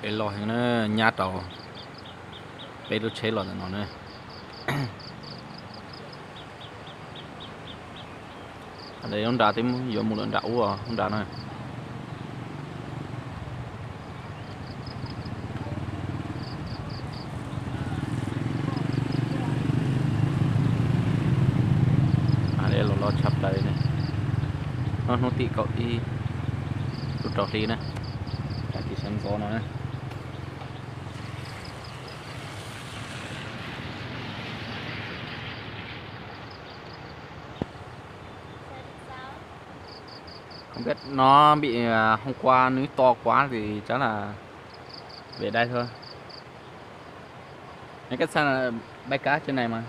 Dej loj heev na, nyab rau peb lub tsheb los ntawm no na. Lub nram twb yuav mus lawm, nram ub lub nram na. Dej los loj tshaj plaws ne. Noj hnub tim kaum ib lub rau hli na, tam sim sawv ntxov no na. Không biết nó bị, à, hôm qua nước to quá thì chắc là về đây thôi. Em cách xa là bãi cát trên này mà.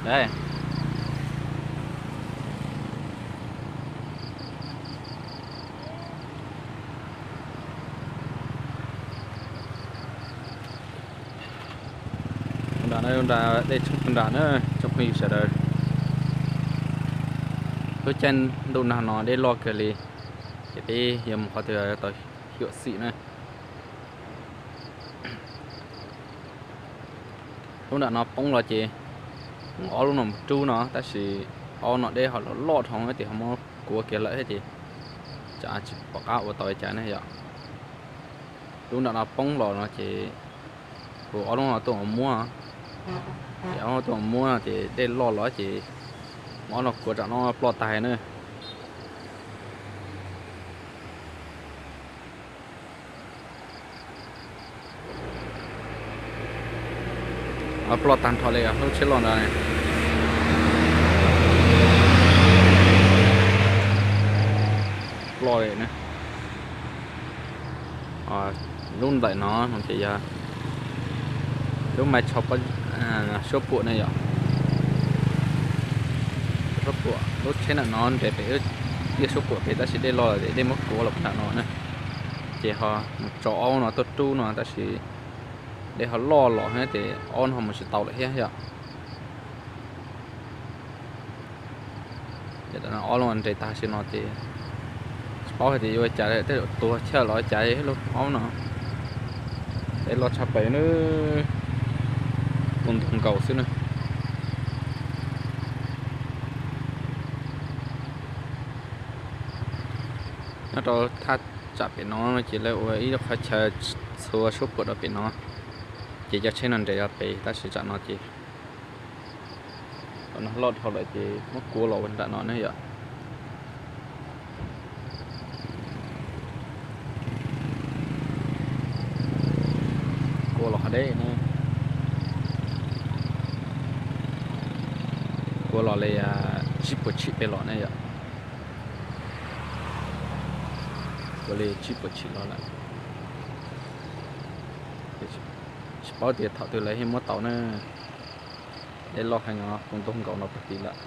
Đấy. Nram no, nram dej tshoob nram na, tsoom phooj ywg sawv daws. Lub caij ntuj nag no dej loj kawg li, ces peb yuav mus qhov twg tau xyuam xim na. Lub nram no poob los ces ob lub no mus rub no, tab sis ob no dej ho loj dhau ces ho muab kuav kiag lawm thiab ces tsam tsis pom qab ua tau li cas ne yom. Lub nram no poob los no ces kuv ob lub no tuaj mus muab, ces ob lub tuaj mus muab no ces dej loj los ces ob no kuav tsam no ploj tag na. Ploj tag nrho li lub tsheb loj ntawd. Ploj li na. Lub ntawm no no ces yog lub mais tsho suab puam ne yom. Suab puam, lub tsheb ntawm no nres pem tiaj suab puam pem tab sis dej loj es dej muab kuav los nram no na. Ces ho mus tso ob no tuaj rub no tab sis dej ho loj los thiab ces ob no ho mus tsis tau lawm thiab yom. Ob lub nres tag sim no ces tsis paub hais tias yuav ua cas, tej zaum tuag chawj los ua cas lub ob no. Dej loj tshaj plaws na, kuj ntug nkaus xwb na. Nyob rau thaj tsam pem no ces lawv ua ib lub qhov chaw txhua suab puam rau pem no, ces cov tsheb no nres rau pem tab sis tsam no ces no loj dhau lawm ces muab kuav los ua nram no ne yom. Kuav los qhov deb ne, kuav los li tsib puas tshim pem los ne yom. Kuav li tsib puas tshim los lawm. Tsis paub tias thaum twg lawv thiaj muab tau na. Dej loj heev os, kuj ntug nkaus no puag tim lawm.